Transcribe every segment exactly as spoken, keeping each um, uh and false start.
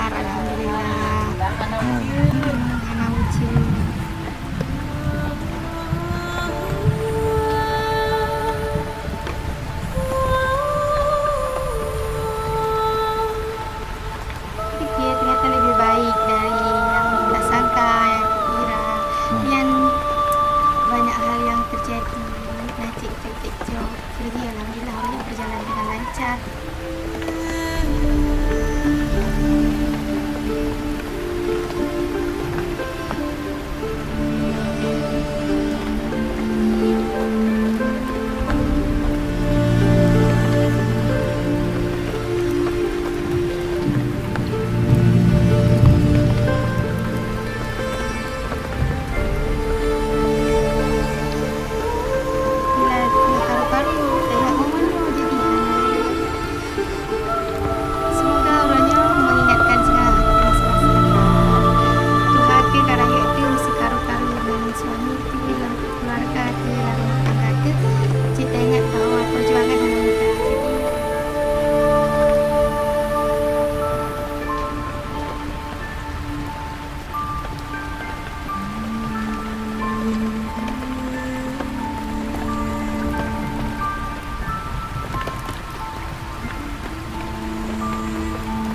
Alhamdulillah. Hmm. Hana ujeuen. Pikir ternyata lebih baik dari yang tak sangka, yang kukira. Hmm. Yang banyak hal yang terjadi, nah, cekcok-cekcok. Jadi, alhamdulillah, hari ini berjalan dengan lancar. Bila, bila karu-karu, teuingat momen nyoe jadi hana. Semoga uroe nyoe mengingatkan segala hal masa-masa lalu. Tuha kheueh ka rayeuk teuh meusi karu-karu ngon suami teuh, lam keluarga teuh, lam rumah tangga teuh, cit teuingat bahwa perjuangan hana mudah.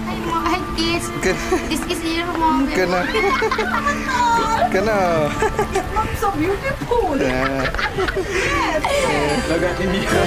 Hai, Mom. Hai, kids. Ke- This is your mom. Kena. Kena. Mom so beautiful. Ya. Yes. Lagat India.